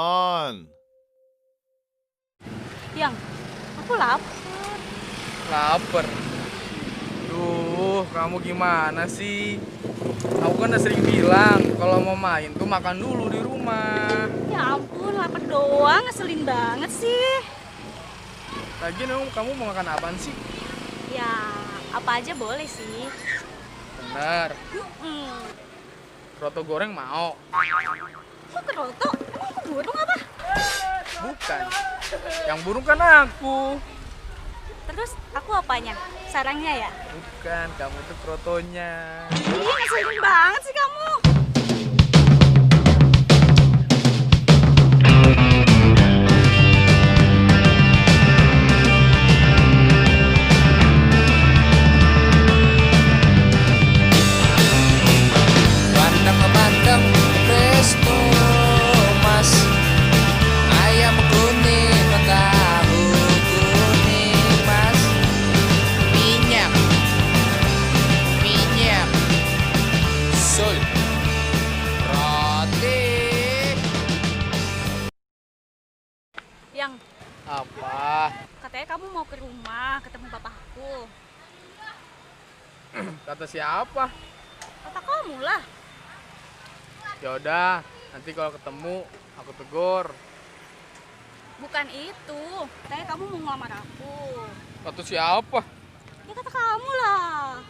on. Yang, aku lapar. Laper. Duh, kamu gimana sih? Aku kan udah sering bilang kalau mau main tuh makan dulu di rumah. Ya ampun, lapar doang, ngeselin banget sih. Lagian emang kamu mau makan apaan sih? Ya, apa aja boleh sih. Bener, Hmm. roto goreng mau? Kok keroto? Emang aku burung apa? Bukan. Yang burung kan aku. Terus aku apanya? Sarangnya ya? Bukan, kamu tuh krotonya. Ih, ngeselin banget sih kamu. Bandeng presto mas, ayam kuning tahu kuning mas, minyak soy roti. Yang, Apa? katanya kamu mau ke rumah ketemu papaku. Kata siapa? Kata kamu lah. Yaudah, nanti kalau ketemu aku tegur. Bukan itu. Katanya kamu mau ngelamar aku. Kata siapa? Ya kata kamu lah.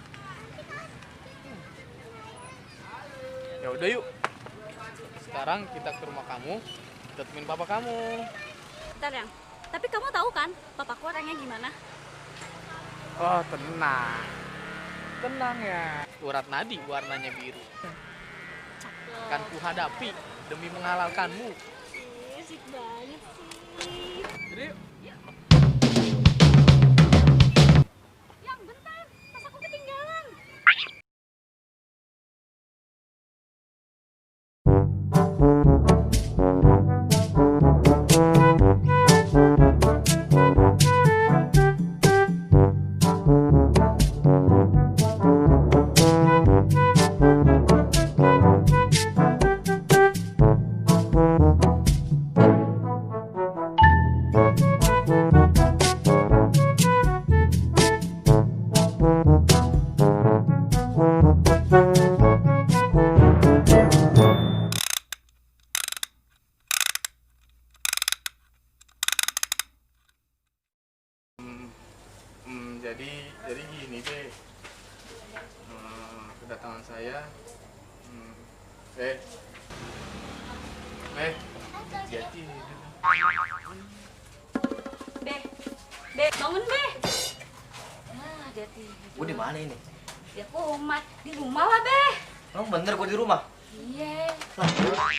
Ya udah yuk. Sekarang kita ke rumah kamu, kita temuin papa kamu. Bentar Yang. Tapi kamu tahu kan papaku orangnya gimana? Oh, tenang. Tenang ya. Urat nadi warnanya biru. Akan kuhadapi demi menghalalkanmu. Asik banget sih. Jadi yuk. Yang bentar, tas aku ketinggalan. Jadi gini deh. Kedatangan saya. Jadi. Be, bangun Be. Nah, dia tidur. Gue di mana ini? Dia kumat di rumah lah Be. Emang bener gue di rumah? Iya. Lah,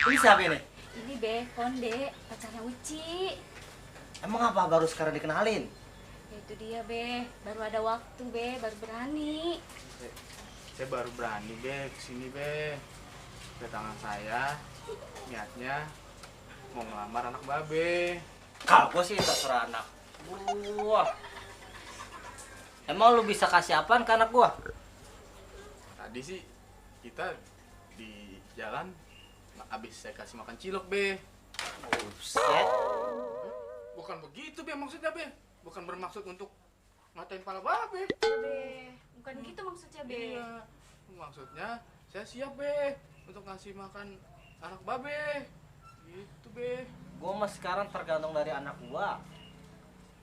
ini siapa ini? Ini Be, Konde, pacarnya Uci. Emang apa baru sekarang dikenalin? Ya itu dia Be, baru ada waktu Be, baru berani. Saya baru berani be kesini be. Kedatangan saya niatnya mau ngelamar anak babe. Kalau gue sih terserah anak. Wah. Emang lu bisa kasih apaan ke anak gua? Tadi sih kita di jalan abis saya kasih makan cilok be. Buset. Bukan begitu be maksudnya be. Bukan bermaksud untuk ngatain pala babe. Be, bukan gitu maksudnya Be. Iya. Maksudnya saya siap be untuk ngasih makan anak babe. Gitu be. Gua mah sekarang tergantung dari anak gua.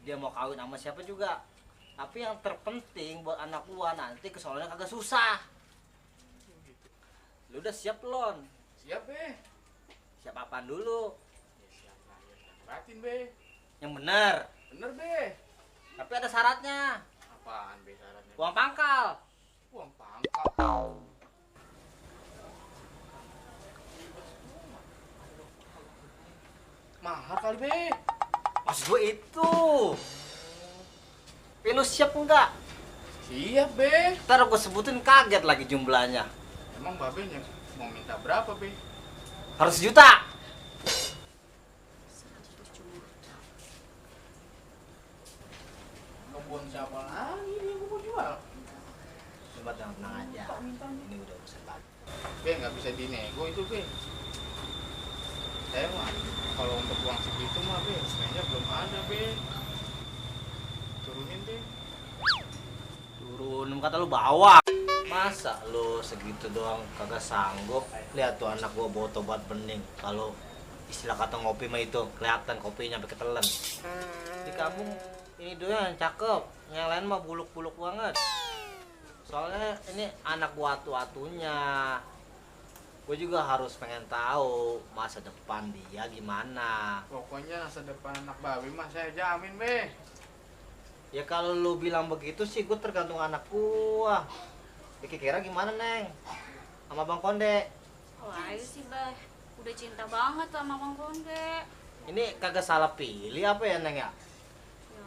Dia mau kawin sama siapa juga. Tapi yang terpenting buat anak gua nanti kesoalnya kagak susah. Gitu. Lu udah siap belum? Siap be. Siap apaan dulu? Ya, siap lah ya. Perhatiin be. Yang bener. Bener be. Tapi ada syaratnya. Apaan be syaratnya? Uang pangkal. Uang pangkal. Mahal kali be. Maksud gua itu. Lu siap enggak? Siap be. Ntar gua sebutin kaget lagi jumlahnya. Emang babenya mau minta berapa be? Harus 1 juta. Kebun siapa lagi yang mau jual? Coba tenang aja. Ini udah urusan lagi. Be nggak bisa dinego itu be. Saya mah kalau Uang segitu mah be, kayaknya belum ada be. Turunin deh. Turun, kata lu bawa. Masa lu segitu doang kagak sanggup? Lihat tuh anak gua bawa tobat bening. Kalau istilah kata ngopi mah itu kelihatan kopinya sampai ketelen. Di kampung ini doang yang cakep, yang lain mah buluk-buluk banget. Soalnya ini anak gua atu-atunya. Gue juga harus pengen tahu masa depan dia gimana. Pokoknya masa depan anak babe mah saya jamin be. Ya kalau lu bilang begitu sih gue tergantung anak gua. Kira gimana Neng? Sama Bang Konde. Wah, ayo sih, Bah. Udah cinta banget sama Bang Konde. Ini kagak salah pilih apa ya Neng ya? Ya,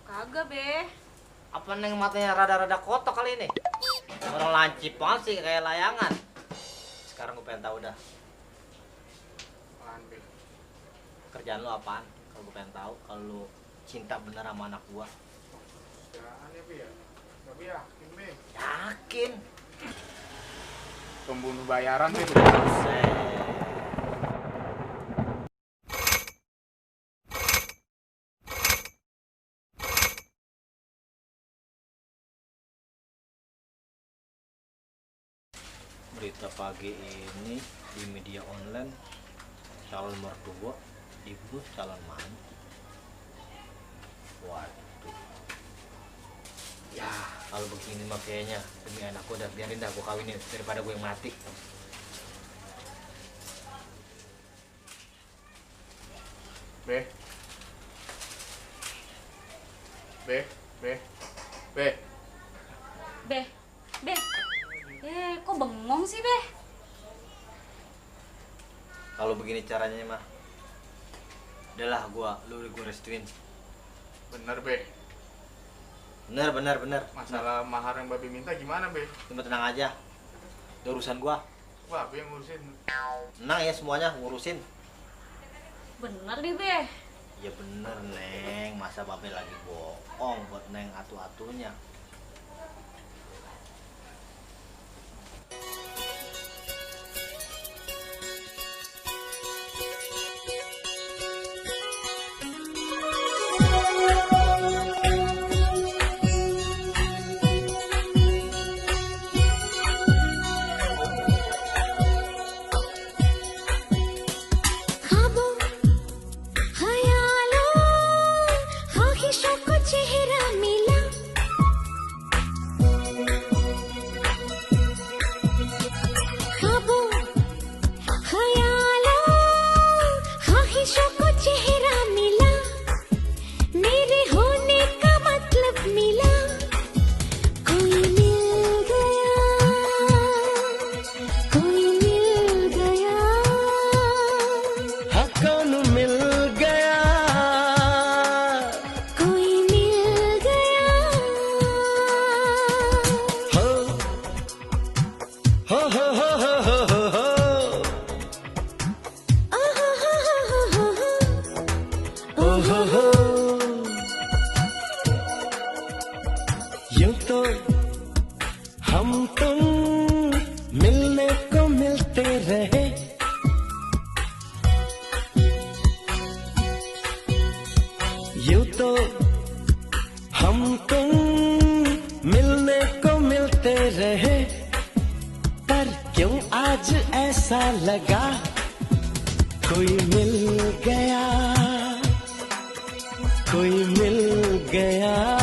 kagak, Be. Apa Neng matanya rada-rada kotok kali ini? Orang lancip banget sih kayak layangan. Sekarang gue pengen tahu dah. Apaan be? Kerjaan lu apaan? Kalau gue pengen tahu kalau lu cinta bener sama anak gua. Kerjaan ya be ya? Gak be yakin be. Yakin? Pembunuh bayaran be. Buset. Berita pagi ini di media online, calon mertua dibunuh calon mantu. Waduh. Ya kalau begini mah kayaknya demi anakku udah biarin dah gue kawinin daripada gue yang mati. Be. Be, be, be. Be. Be. Kok bengong sih, Be? Kalau begini caranya mah, udahlah lu gue restuin. Bener be. Bener. Masalah mahar yang babe minta gimana be? Cuma tenang aja, itu urusan gua. Wah, be yang ngurusin. Tenang ya semuanya ngurusin. Bener nih, Be. Ya bener Neng, masa babe lagi bohong buat Neng atu-atunya. यूं तो हम तुम मिलने को मिलते रहे, यूं तो हम तुम मिलने को मिलते रहे, पर क्यों आज ऐसा लगा कोई मिल गया, कोई मिल गया।